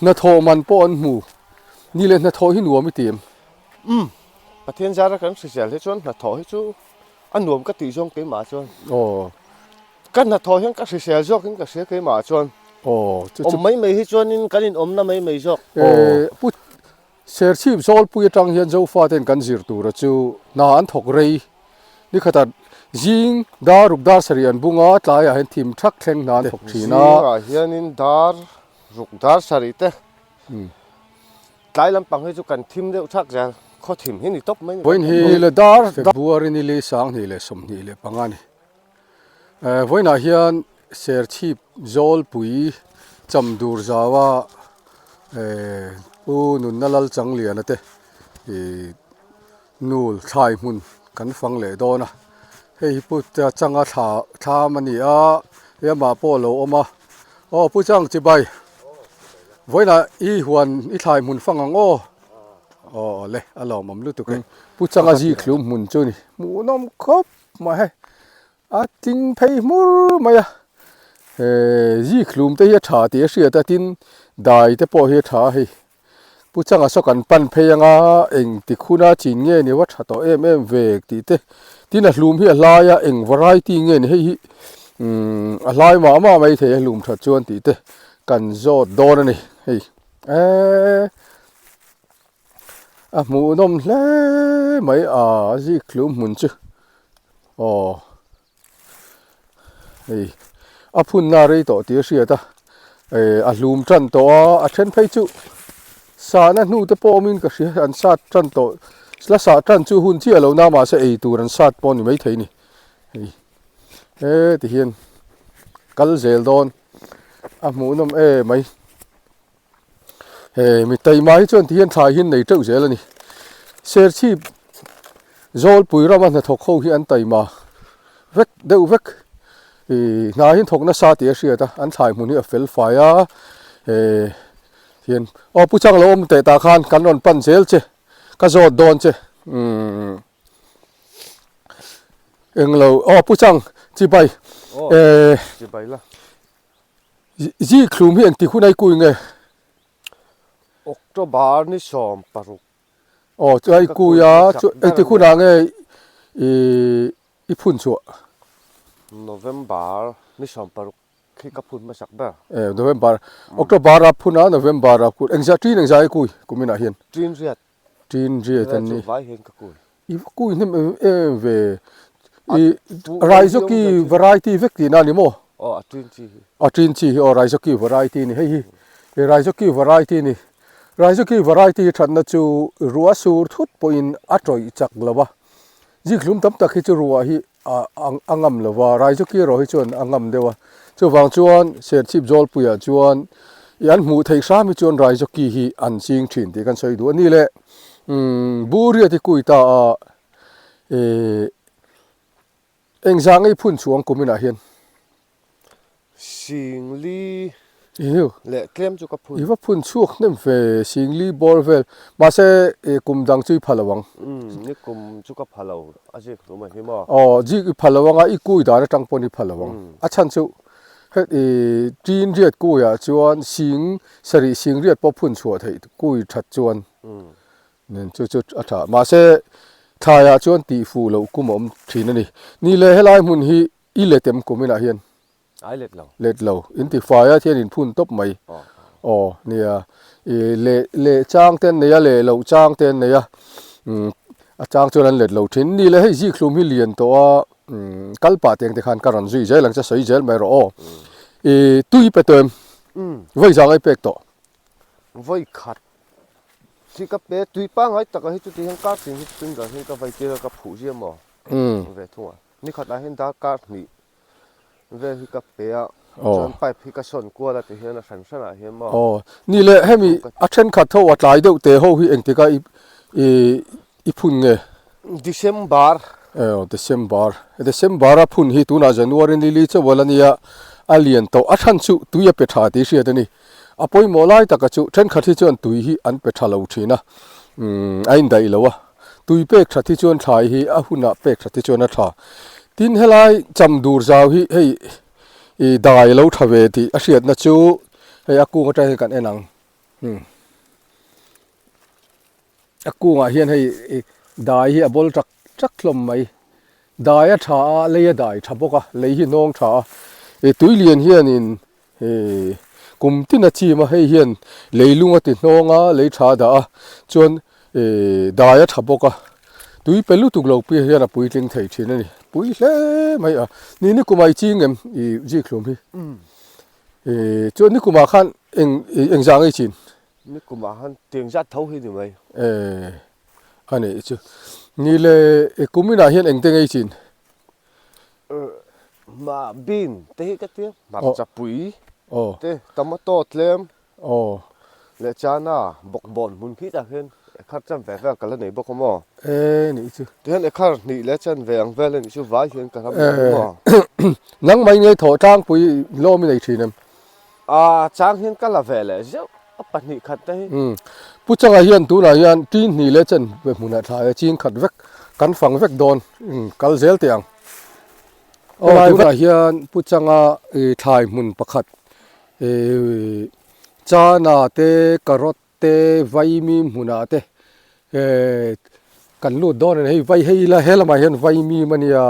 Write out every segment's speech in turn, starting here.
Hnathawh man pawh an hmu. Ni leh hnathawh hi nuam i ti em? Umm. Pathian zara kan hrisel hi chuan hnathawh hi chu a nuam ka tih zawng keimah chuan. Aw. Ka hnathawh hian ka hrisel zawkin ka hria keimah chuan. Aw. Chu chu. Awm mai mai hi chuanin kan inawmna mai mai zawk. Aw. Pu Serchhip Zawlpui atang hian Zofaten kan zir tura chu hna an thawk rei. Nikhatah zing dar ruk dar sarih an bung a, tlaiah hian thim thak thleng hna an thawk thin a. Zingah hianin dar ruk dar sarih te tlai lampang hi chu kan thim deuh thak zel, khaw thim hi ni tawp mai ni. Vawiin hi le dar February ni li 2025 a ni. Vawiinah hian Serchhip Zawlpui Chamdur zaua Pu Nunna Lalchangliana te nul thlai hmun kan fang leh dawn a, hei hi Pu Changa thla thlam a ni a, hei amah pawh a lo awm a, aw Pu Chang chibai vawiinah i huan i thlai hmun fang ang aw, aw le a lawmawm lutuk e, Pu Changa zikhlum hmun chu ni hmuhnawm khawp mai hei a tling phei hmur mai a, zikhlum te hi a tha tih a hriat a tin dai te pawh hi a tha a hei. Pu Changa saw kan pan phei anga engtik huna chin nge ni va tha tawh em em ve tih te tin a hlum hi a hlai a eng variety nge ni hei hi umm a hlai mah mah mai thei a hlum that chuan tih te kan zawt dawn a ni hei eee a hmuhnawm hle mai a zik hlum hmun chu aw. Hei a phunna a rei tawh tih a hriat a eh a hlum tan tawh a a then phei chu sahna hnu te pawh awmin ka hria an sat tan tawh la sah tan chu hun chiah lo na mahse ei tur an sat pawh a ni maithei a ni hei heti hian kal zel dawn a hmuhnawm em mai Hei mi taima hi chuan tihian thlai hi an nei teuh zel a ni. Serchhip Zawlpui rama hnathawk ho hi an taima vek deuh vek ih hna hi an thawk nasa tih a hriat a, an thlai hmun hi a fel fai a eh hian aw Pu Chang lo awm teh tah khan kan rawn pan zel che ka zawt dawn che umm englo aw Pu Chang chibai eh Chibai la. Zikhlum hi engti hun ai kui nge? October ni 16. Aw chu ai kui a, chu engti hunah nge i i phun chhuah? November ni 16 khi ka phun hmasak ber. E November, October a phun a November a phun, engzah ṭin engzah ai kui kuminah hian? Ṭin riat. Ṭin riat an ni. Chu vai hian ka kui. I va kui hnem em em ve. I Raizoki variety vek tihna a ni maw? Aw a ṭin chi hi. A ṭin chi hi aw Raizoki variety a ni. Hei hi Raizoki variety a ni. Raizoki variety hi ṭhatna chu ruah sur thut pawhin a tawih chak lo va. Zikhlum tam tak hi chu ruah hi a a ngam lo va, Raizoki erawh hi chuan a ngam deuh a. Chuvang chuan Serchhip Zawlpuiah chuan i an hmuh theih hram hi chuan Raizoki hi an ching ṭhin tih kan sawi duh a ni le. Umm Buriat i kui ta a, eh engzah ngei phun chhuang kum inah hian? Singli leh tlem chu ka phun. I va phun chhuak hnem ve Singli bawr vel. Mahse eh kum dang chu i pha lo ang. Umm ni kum chu ka pha lo a zik hlum a hi maw? Aw zik i pha lo ang a, i kui dan atang pawn i pha lo ang. A chhan chu het i tin riat kuiah chuan sing sarih sing riat pawh phun chhuah theih kui that chuan. Nen chu chu a tha. Mahse thlaiah chuan tih fuh loh kum a awm thin a ni. Ni leh helai hmun hi i let em kum inah hian? Ai let lo. Let lo. In ti fai a thian in phun tawp mai. Aw nia. I leh leh chang te an nei a leh loh chang te an nei a. Umm a chang chuan an let lo thin. Ni leh hei zikhlum hi lian tawh a umm kal pah teng te khan ka rawn zui zel ang che sawi zel mai rawh aw. I tui pe tawh em? Vawi zang ai pek tawh. Vawi khat Khi ka pe tui pangngai takah hi chuti hian kar tin hi tun dan hian ka vai tir a ka phuh zia maw ve thung a. Ni khatah hian darkar hnih vel hi ka pe a chuan pipe hi ka sawn kual a ti hian a hran hranah hian maw. Aw ni le hemi a thenkhat ho a tlai deuh te ho hi engtika i i phun nge? December. Aw December December a phun hi tunah January ni li chauh a nia a lian tawh a hran chu tui a pe tha tih hriat a ni. A pawimawh lai taka chu thenkhat hi chuan tui hi an pe tha lo thin a, umm a indaih lo a, tui pek that hi chuan thlai hi a hunah pek that hi chuan a tha. Tin helai cham dur zau hi hei ih dai lo tha ve tih a hriatna chu hei a kung atang hian kan en ang. Umm a kungah hian hei dai hi a bawl tak tak hlawm mai dai a tha a lei a dai tha bawk a lei hi hnawng tha a ih tui lian hianin ih kum tin a chim a hei hian lei lung a ti hnawng a lei tha a dah a chuan ih dai a tha bawk a tui pe lutuk lo piah hian a puitling thei thin a ni pui hle mai a ni ni kum a i ching em ih zikhlum hi. Ih chuan nikumah khan eng engzah ngei chin? Nikumah khan tiang zat tho hi ni mai. Eh a nih chu. Ni le kum inah hian engte ngei chin? Mah bean te hi ka tia hmarcha pui te tomato tlem leh chana bawkbawn hmun khi tah hian ekhar chan ve vel ka la nei bawk a maw? Eh nih chu. Tihian ekhar hnih leh chan ve ang vel a nih chu vai hian ka ram leh a maw? Nang mai nge thawh tlangpui lawm i nei thin em? A chang hian ka la ve leh zeuh a pahnih khat te hi. Umm Pu Changa hian tunah hian tin hnih leh chan ve hmunah thlai a ching khat vek kan fang vek dawn umm kal zel teh ang. Aw tunah hian Pu Changa thlai hmun pakhat ih chana te carrot te vaimim hmunah te eh kan lut dawn a ni hei vai hei ila he lamah hian vaimim a nia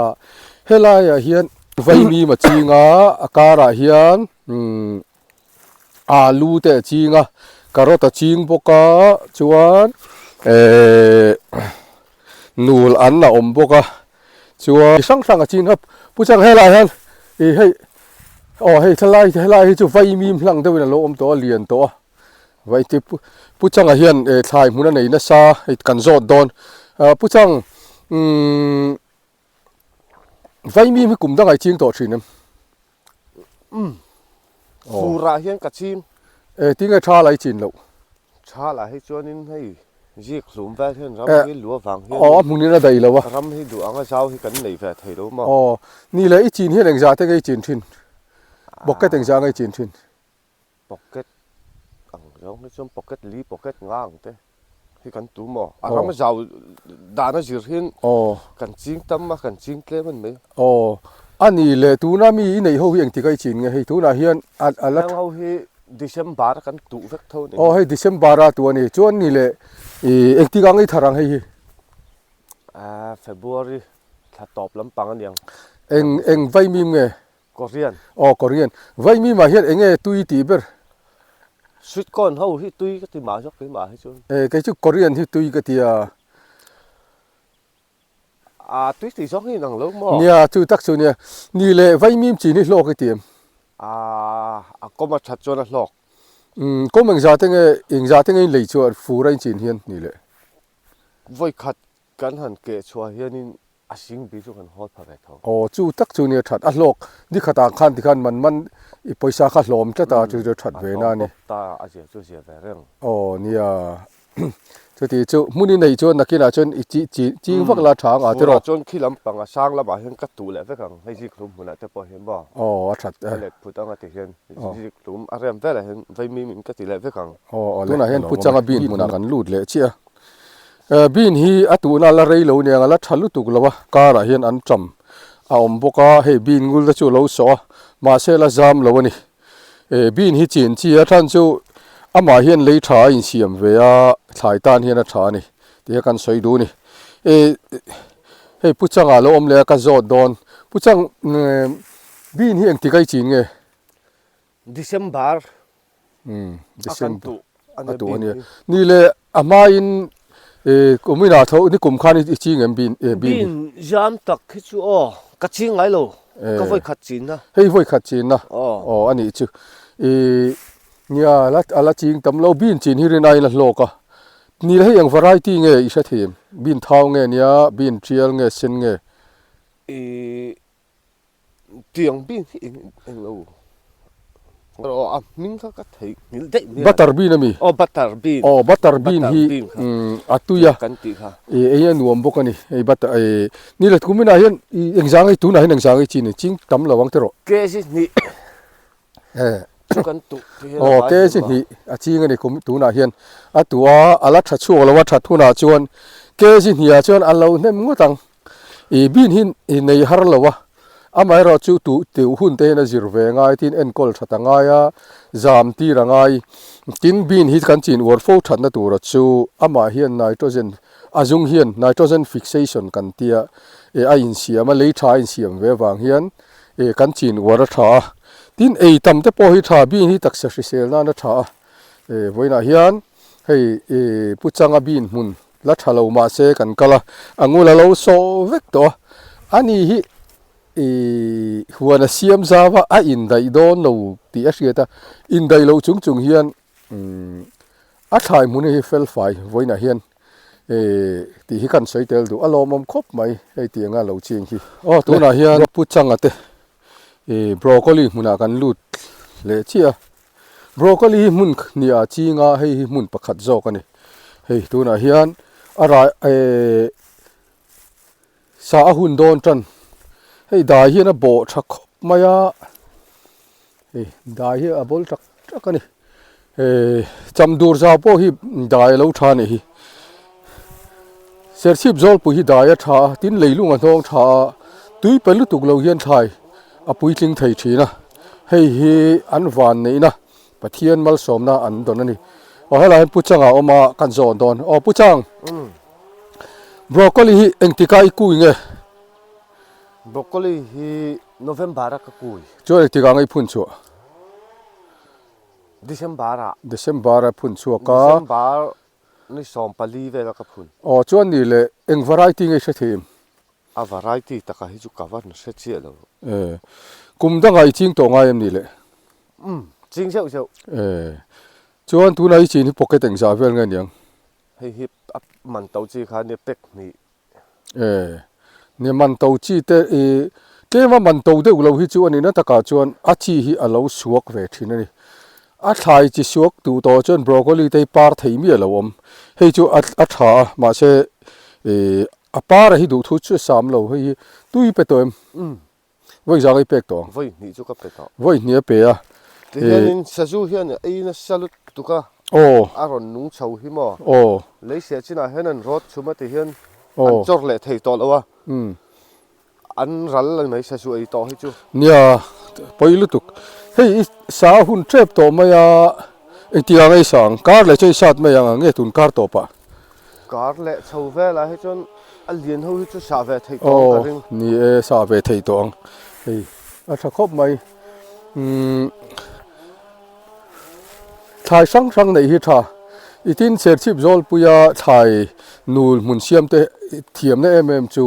helaiah hian vaimim a ching a a karah hian umm alu te a ching a carrot a ching bawk a chuan eh nul an a awm bawk a chuan chi hrang hrang a ching a pu chang helaiah hian ih hei aw hei thalai helai hi chu vaimim hlang deuhin a lo awm tawh a lian tawh a. Vaiti Pu Changa hian thlai hmun a nei nasa hei kan zawt dawn. Pu Chang umm Vaimim hi kum dangah i ching tawh thin em? Umm furah hian ka ching. E tinge tha la i chin loh? Tha lah hi chuanin hei zik hlum vel hian ram hi lu avang hian Aw a hmunin a daih lo a. Ram hi duh anga zau hi kan nei ve thei lo maw? Aw ni le i chin hian engzah te nge i chin thin? Bucket engzah nge i chin thin? Pocket ang zawng hi chuan pocket li pocket nga ang te hi kan tu maw? A ram zau dan a zir hin kan ching tam a kan ching tlem a ni mai. Aw a ni le tuna mi i neih ho hi engtik a i chin nge hei tunah hian a a la Heng ho hi December a kan tuh vek tho a ni. Aw hei December a tuh a ni chuan ni le ih engtik ang i thar ang hei hi? Aaa February thla tawp lampang a ni ang. Eng eng vaimim nge? Korean. Aw Korean. Vaimimah hian eng nge tui tih ber? Sweet corn ho hi tui ka ti mah zawk keimah hi chuan. E kei chu Korean hi tui ka ti a. A tui tih zawng hi inang lo maw? Nia chu tak chu nia. Ni leh vaimim chin hi hlawk i ti em? A a kawm a that chuan a hlawk. Umm kawm engzah te nge engzah te nge in lei chu fur a in chin hian ni leh? Vawikhat kan han keh chhuah hianin A sing bi chu kan hawl pha ve tho. Aw chu tak chu nia that a hlawk ni khat ah khan tikhan man man i pawisa kha hlawm tlat a chu chu that ve na a ni. A hlawm bawk ta a zia chu zia ve reng. Aw nia chuti chu hmun i neih chuan nakinah chuan i chi chi ching vak la tha ang a tiraw. Furah chuan khi lampang a sang lamah hian ka tuh leh vek ang hei zikhlum hmunah te pawh hian maw. Aw a that e. Ka let phut ang a ti hian zikhlum a rem velah hian vaimim in ka ti leh vek ang. Aw tunah hian Pu Changa bin hmunah kan lut leh chiah a. Bean hi a tuhna la rei lo aniang a la tha lutuk lo a, car ah hian an tam a awm bawk a, hei bean ngul te chu a lo sawh a, mahse la zam lo a ni. Bean hi chin chi a than chu amah hian lei tha a insiam ve a, thlai tan hian a tha a ni tih kha kan sawi duh a ni. Hei Pu Changa lo awm leh a ka zawt dawn, Pu Chang bean hi engtik a i chin nge? December a kan tuh a tuh a nia. Ni le a hmain kum inah tho ni kum khan i ching em bin bin. Bin zam tak hi chu aw ka ching ngai lo ka vawi khat chinna. Hei vawi khat chinna aw a nih chu i nia a la ching tam lo bin chin hi rin aiin a hlawk a ni le hei eng variety nge i hre thei em bin thau nge nia bin tial nge sen nge. I Tiang bin hi eng eng lo rawh a hming kha ka theih nghilh daih mai a. Butter bean a mi? Aw butter bean. Aw butter bean hi a tui a. Kan tih kha. I ei a nuam bawk a ni. Hei butter ei ni le kumin ah hian i engzang ei tunah hian engzang ei chi ni ching tam lo ang tiraw. Kg hnih chu kan tuh ti hian a vai. Aw kg hnih a ching a ni kum tunah hian a tuh a a la tha chhuak lo a that hunah chuan kg hnih ah chuan a lo hnem ngawt ang. I bean hi i nei har lo a. Amaherawhchu tu teuh hun te hian a zir ve ngai tin enkawl that a ngai a, zam tir a ngai. Tin, bean hi kan chin uar fo thatna tura chu amah hian nitrogen a zung hian nitrogen fixation kan tia eh a insiam a, lei tha a insiam ve avang hian eh kan chin uar a tha a. Tin, ei tam te pawh hi tha, bean hi taksa hrisel nan a tha a. Eh vawiinah hian hei eh Pu Changa bean hmun La tha lo mahse kan kal a, a ngul a lo sawh vek tawh a, ani hi ih huan a siam zau a, a indaih dawn lo tih a hriat a, indaih loh chung chung hian umm a thlai hmun hi fel fai vawiinah hian ih tih hi kan sawi tel duh a lawmawm khawp mai hei tih anga lo ching hi. Aw tunah hian Pu Changa te ih broccoli hmunah kan lut leh chiah a. Broccoli hi hmun hniah ching a, hei hi hmun pakhat zawk a ni. Hei tunah hian a rai ehh sa a hun dawn tan. Hei dai hian a bawh tha khawp mai a, hei dai hi a bawl tak tak a ni. Ehh chamdur zau pawh hi dai a lo tha a nih hi. Serchhip zawlpui hi dai a tha a, tin leilung a hnawng tha a, tui pe lutuk lo hian thlai a puitling thei thin a, hei hi an van neihna Pathian malsawmna an dawn a ni. Aw helai hian Pu Changa a awm a, kan zawn dawn. Aw Pu Chang, broccoli hi engtika i kui nge? Broccoli hi November a ka kui. Chuan engtikah nge i phun chhuah? December ah. December a phun chhuak a. December Ni 14 vel a ka phun. Aw chuan ni le eng variety nge i hre thei em? A variety taka hi chu ka van hre chiah lo. E, kum dangah i ching tawh ngai em ni le? Umm, ching zeuh zeuh. E, chuan tunah i chin hi pocket engzah vel nge niang? Hei hi a man to chi kha nia pack hnih. E, nia man to chi te i tlema man to deuh lo hi chu a nihna takah chuan a chi hi a lo suak ve thin a ni. A thlai chi suak duh tawh chuan broccoli te hi par thei miah lo awm. Hei chu a a tha a mahse i a par a hi duh thu chu a sam lo hei hi tui pe tawh em? Vawi zang ei pek tawh ang. Vawi hnih chu ka pe tawh. Vawi hnih a pe a. Ti hianin sazu hian a ei nasa lutuk a. Aw. A rawn nung chho hi maw. Aw. Lei seh chinah hian an rawt chhum a ti hian an chawr leh thei tawh lo a. An ral a ni mai sazu ei tawh hi chu. Nia, pawi lutuk. Hei i sa a hun tep tawh mai a, engtik ang ei sa ang? Kar leh chu ei sat mai ang ang nge tun kar tawpah? Kar leh chho velah hi chuan a lian ho hi chu sah ve theih tawh ang ka ring. Aw, ni e, sah ve theih tawh ang. Hei, a tha khawp mai. Umm, thlai hrang hrang neih hi tha. I tin Serchhip Zawlpuia thlai nul hmun siam te thiamna em em chu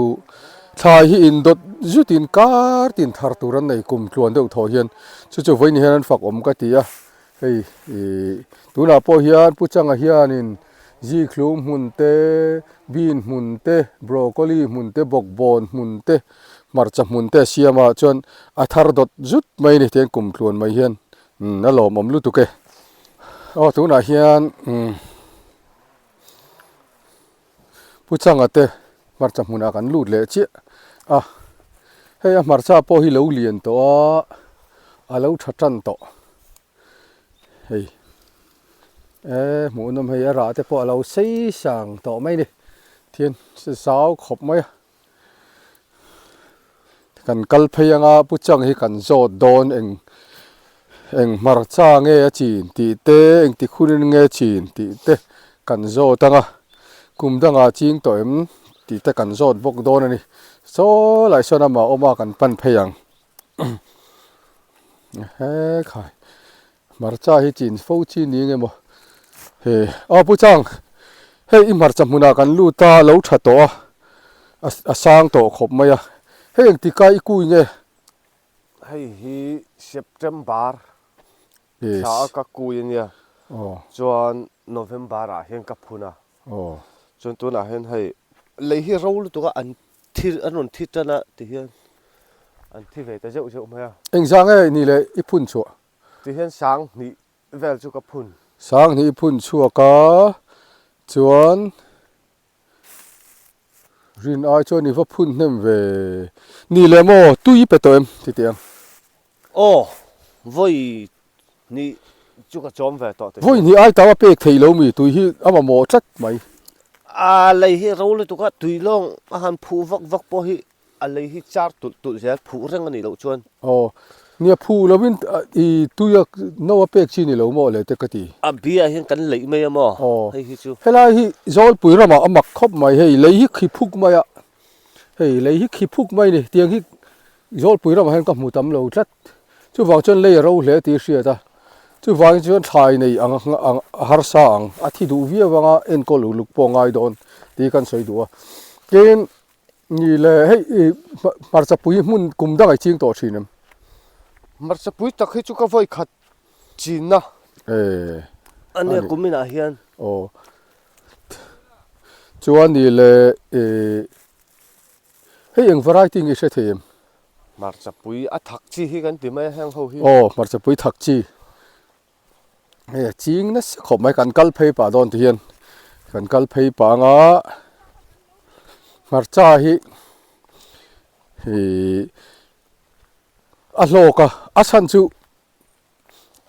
thlai hi indawt zutin kar tin thar tur an nei kum tluan deuh thaw hian chu chu vawiin hian an fak awm ka ti a. Hei ih tunah pawh hian Pu Changa hianin Zikhlum hmun te, bean hmun te, broccoli hmun te, bawkbawn hmun te, hmarcha hmun te a siam a chuan a thar dawt zut mai a ni tiang kum tluan mai hian umm a lawmawm lutuk e. Aw tunah hian umm Pu Changa te hmarcha hmunah kan lut leh chiah a, hei a hmarcha pawh hi lo lian tawh a, a lo tha tan tawh hei eh hmuh nawm hei a rah te pawh a lo sei sang tawh mai a ni thian zau khawp mai a. Kan kal phei anga Pu Chang hi kan zawt dawn eng eng hmarcha nge a chin tih te eng ti khunin nge chin tih te kan zawt anga kum dangah ching tawh em tih te kan zawt bawk dawn a ni. Saw lai sawn amah awm a kan pan phei ang hekhai. Hmarcha hi chin fo chi ni nge maw he aw Pu Chang hei i hmarcha hmunah kan lut a lo tha tawh a a sang tawh khawp mai a hei engtik a i kui nge? Hei hi September thla a ka kui a nia chuan November ah hian ka phun a chuan tunah hian hei lei hi ro lutuk a an thi an rawn thi tan a ti hian an thi ve ta zeuh zeuh mai a. Engzah nge ni le i phun chhuah? Ti hian sang hnih vel chu ka phun. Sang hnih i phun chhuak a, chuan rin ai chuan i va phun hnem ve. Ni le maw tui i pe tawh em ti teh ang. Aw, vawi hnih chu ka chawm ve tawh ti hian. Vawi hnih ai tam a pek theih lo mi tui hi a mamawh tlat mai. A lei hi ro lutuk a, tui lawng a han phuh vak vak pawh hi. A lei hi char tulh tulh zel phuh reng a nih loh chuan. Aw, nia phuh lovin i tuia no a pek chi ni lo maw le te ka ti. A biaah hian kan leih mai a maw hei hi chu. Helai hi Zawlpui ramah a mak khawp mai hei lei hi khi phuk mai a, hei lei hi khi phuk mai a ni tiang hi Zawlpui ramah hian ka hmu tam lo tlat. Chuvang chuan lei a ro hle tih a hriat a, chuvangin chuan thlai nei ang a harsa ang a thi duh viau anga enkawl uluk pawh a ngai dawn tih kan sawi duh a. Tin, Ni le, hei i hmarchapui hmun kum dang ai ching tawh thin em? Hmarchapui tak hi chu ka vawi khat chinna a nia kum inah hian. Aw. Chuan ni le i hei eng variety nge i hre thei em? Hmarchapui a thak chi hi kan ti mai a heng ho hi. Aw, hmarchapui thak chi. Hei a ching nasa khawp mai kan kal phei pah dawn ti hian kan kal phei pah anga hmarcha hi ihh a hlawk a a chhan chu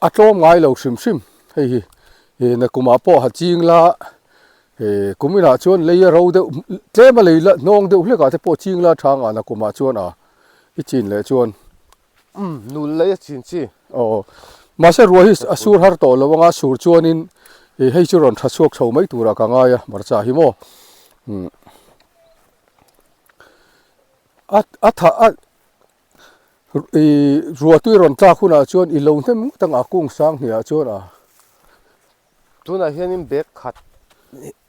a tlawm ngai lo hrim hrim hei hi ih nakumah pawh ha ching la ih kum inah chuan lei a ro deuh tlem a lei la hnawng deuh hlek ah te pawh ching la tha ang a nakumah chuan a i chin leh chuan. Umm, nul lei a chin chi. Aw, mahse ruah hi a sur har tawh lo anga sur chuanin ih hei chu rawn tha chhuak chho mai turah ka ngai a, hmarcha hi maw. Umm, a a tha a ih ruah tui rawn tlak hunah chuan i lo hnem ngawt ang a kung sang hniah chuan a. Tunah hianin bag khat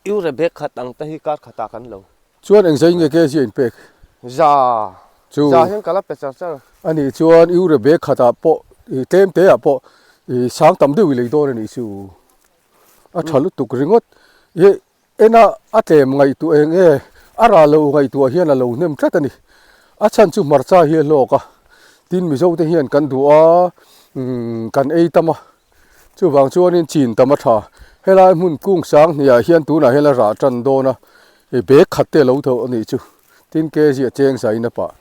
Iure bag khat ang te hi kar khatah kan lo. Chuan eng zai nge ke zia in pek? Za. Chu. Za hian ka la pe char char. A nih chuan iure bag khatah pawh i tlem te ah pawh i sang tam deuh i lei dawn a nih chu. A tha lutuk ringawt. I ena a tlem ngaihtuah eng nge a rah lo ngaihtuah hian a lo hnem tlat a ni. A chhan chu hmarcha hi a hlawk a. Tin Mizo te hian kan duh a, kan ei tam a. Chuvang chuanin chin tam a tha. Helai hmun kung sang hniah hian tunah hian a rah tan dawn a, hei bag khat te a lo tho a nih chu. Tin kg a cheng zaiin a pah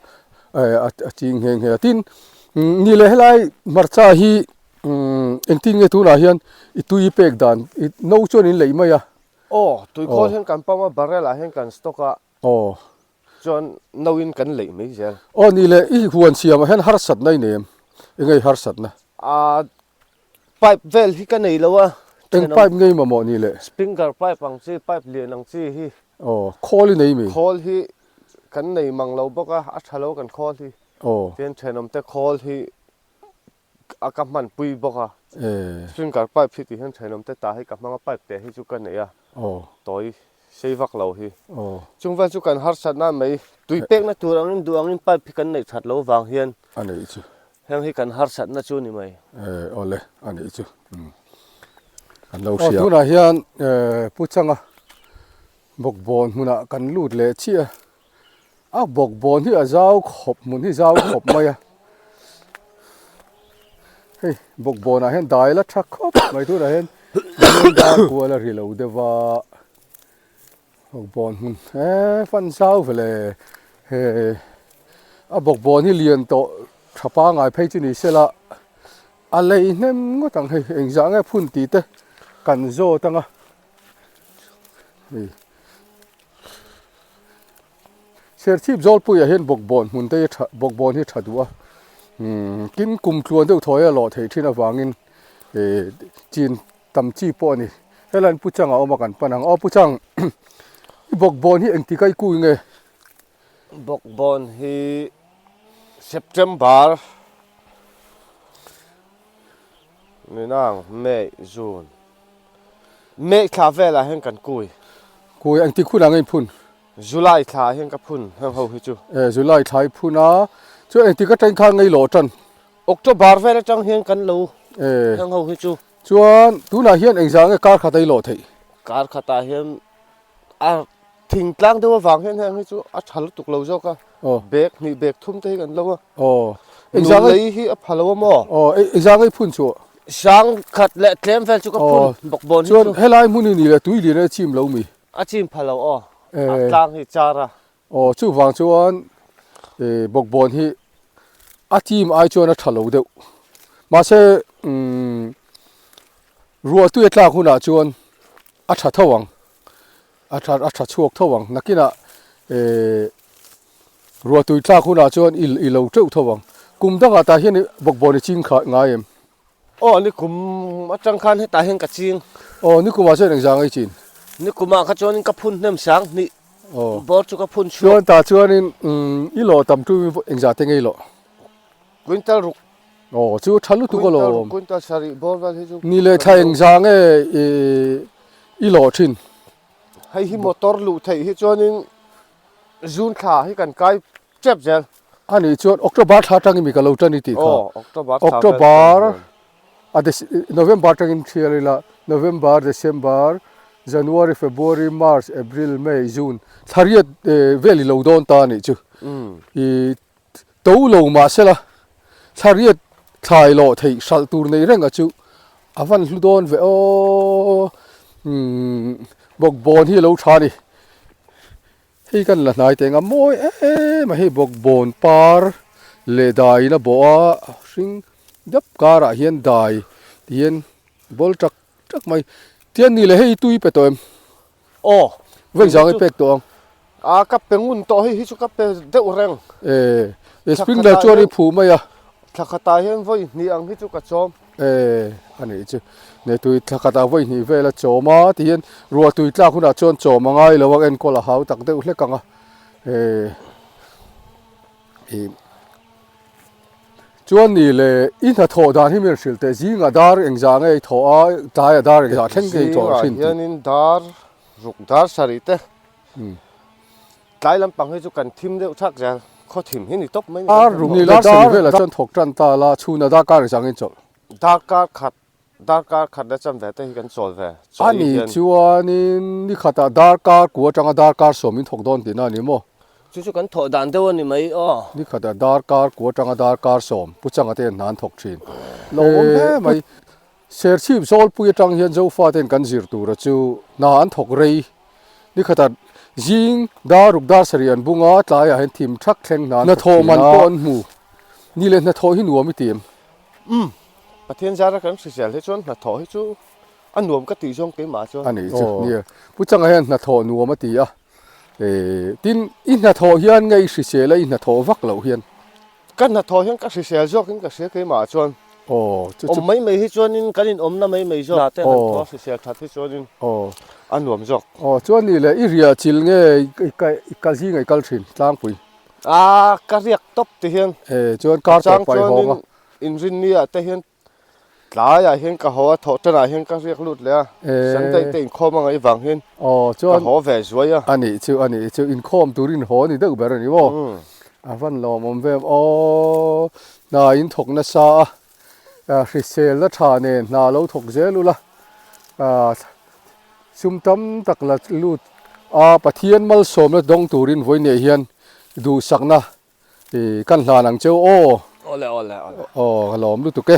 eh a ching nghe nghe a. Tin ni leh helai hmarcha hi umm engtin nge tunah hian i tui pek dan i no chuan in leih mai a. Aw, tuikhawl hian kan pump a, barrel ah hian kan stock a. Aw. Chuan no in kan leih mai zel. Aw ni le, i huan siamah hian harsatna i nei em? Eng nge i harsatna? Aa pipe vel hi ka nei lo a. Eng pipe nge i mamawh ni le? Sprinkler pipe ang chi, pipe lian ang chi hi. Aw, khawl i nei mi? Khawl hi kan nei mang lo bawk a, a tha lo kan khawl hi. Aw. Tin thenawmte khawl hi a ka hman pui bawk a sprinkler pipe hi ti hian thenawm te ta hi ka hmang a pipe te hi chu ka nei a tawi sei vak lo hi chung vel chu kan harsat na mai tui pek na tur angin duh angin pipe hi kan neih that lo vang hian a neih chu heng hi kan harsat na chu ni mai awle a neih chu kan lo hria tunah hian pu changa bawkbawn hmunah kan lut leh chiah a. A bawkbawn hi a zau khawp hmun hi zau khawp mai a hei bawkbawnah hian dai la tha khawp mai tunah hian dar kual a ri lo deuh va bawkbawn hmun he fan zau vele he a bawkbawn hi lian tawh tha pangai phei chu ni sela a lei hnem ngawt ang hei engzah nge phun tih te kan zawt ang a hei. Serchhip Zawlpuiah hian bawkbawn hmun te hi tha bawkbawn hi tha duh a umm tin kum tluan deuh thawi a lawh theih thin avangin eh chin tam chi pawh a ni helai an pu chang a awm a kan pan ang aw pu chang i bawkbawn hi engtik a i kui nge? Bawkbawn hi September Ninang, May, June. May thla velah hian kan kui. Kui engtik hunah nge i phun? July thla hian ka phun heng ho hi chu. E, July thla i phun a, chuan engtik atang khan ngei lawh tan? October vel atang hian kan lo heng ho hi chu. Chuan tunah hian engzah nge kar khat a i lawh theih? Kar khatah hian a thingtlang deuh avang hian heng hi chu a tha lutuk lo zawk a bag hnih bag thum te hi kan lo a nul lei hi a pha lo a maw engzah nge i phun chu sang khat leh tlem vel chu ka phun bawk bawn hi chu chuan helai hmun hi ni le tui lian a chim lo mi a chim pha lo aw a tlang hi char a aw chuvang chuan bawkbawn hi a chim ai chuan a tha lo deuh mahse umm ruah tui a tlak hunah chuan a tha tho ang a tha a tha chhuak tho ang nakinah eh. Ruahtui tlak hunah chuan i i lo teuh tho ang. Kum dangah tah hian i bawkbawn i ching kha ngai em? Aw, nikum atang khan hetah hian ka ching. Aw, nikumah chuan engzah ngai chin? Nikumah kha chuanin ka phun hnem sang hnih bawr chu ka phun chhuak. Chuan tah chuanin i lawh tam tu engzah te nge i lawh? Quintal ruk. Aw, chu tha lutuk alawm. Quintal ruk, quintal sarih bawr vel hi chu. Ni leh thla engzah nge i lawh thin? Hei hi motor luh theih hi chuanin June thla hi kan kai tep zel. A nih chuan October thla atangin mi ka lo tan i tih kha. Aw, October thla vel October a November atangin thial ila, November, December, January, February, March, April, May, June thla riat vel i lo dawn ta a nih chu. I To lo mahsela thla riat thlai lawh theih hralh tur nei reng a chu a van hlu dawn ve aw umm bawkbawn hi a lo tha a ni hei kan la hnai teh ang a mawi em a hei bawkbawn par leh dai in a bawh a hring dap karah hian dai ti hian bawl tak tak mai tian ni leh hei tui pe tawh em. Aw. Vawi zang i pek tawh ang. A ka pe ngun tawh hei hi chu ka pe deuh reng. E, e sprinkler chuan i phu mai a. Thla khatah hian vawi hnih ang hi chu ka chawm. E, a nih chu. Ne tui thla khatah vawi hnih vel a chawm a ti hian ruah tui tlak hunah chuan chawm a ngai lo a enkawl a hau tak deuh hlek ang a. E, i. Chuan ni le, i hnathawh dan hi min hrilh teh, zingah dar engzah nge i thawh a, tlaiah dar engzah thleng nge i thawh thin tih. Zingah hianin dar ruk dar sarih te, tlai lampang hi chu kan thim deuh thak zel, khaw thim hi ni tawp mai ni. Dar ruk ni le, dar sarih velah chuan thawk tan ta la, chhunah darkar engzah nge i chawlh? Darkar khat Darkar khat la cham ve te hi kan chawl ve. A nih chuanin ni khatah darkar ku atanga darkar sawm in thawk dawn tihna a ni maw? Chu chu kan thawh dan deuh a ni mai aw. Ni khatah darkar ku atanga darkar sawm Pu Changa te hna an thawk thin. Lo awm hle mai. Serchhip Zawlpui atang hian Zofa ten kan zir tura chu hna an thawk rei. Ni khatah zing dar ruk dar sarih an bung a, tlaiah hian thim thak thleng hna an thawk thin a. Hnathawh man pawh an hmu. Ni leh hnathawh hi nuam i ti em? Umm. Pathian zara kan hrisel hi chuan hnathawh hi chu a nuam ka tih zawng keimah chuan. A nih chu nia. Pu Changa hian hnathawh nuam a ti a. Tin, i hnathawh hian nge i hrisel a i hnathawh vak loh hian? Ka hnathawh hian ka hrisel zawkin ka hria keimah chuan. Aw, chu chu. Awm mai mai hi chuanin kan inawmna mai mai zawk. Hnate han thawh a hrisel that hi chuanin a nuam zawk. Aw, chuan nih leh i riah chil nge i kal zingah i kal thin tlangpui? A, ka riak tawp ti hian. Chuan kar tawp paih hawng a. Inrinniah te hian tlaiah hian ka haw a, thawh tanah hian ka riak lut leh a, Sunday te inkhawm a ngaih vang hian ka haw ve zuai a. A nih chu, a nih chu, inkhawm turin haw a ni deuh ber a ni maw? A van lawmawm ve aw, hna in thawk nasa a, hriselna tha nen hna lo thawk zel ula, sum tam tak la lut a, Pathian malsawmna dawng turin vawiinah hian duhsakna Kan hlan ang cheu aw. Awle awle awle. Aw ka lawm lutuk e.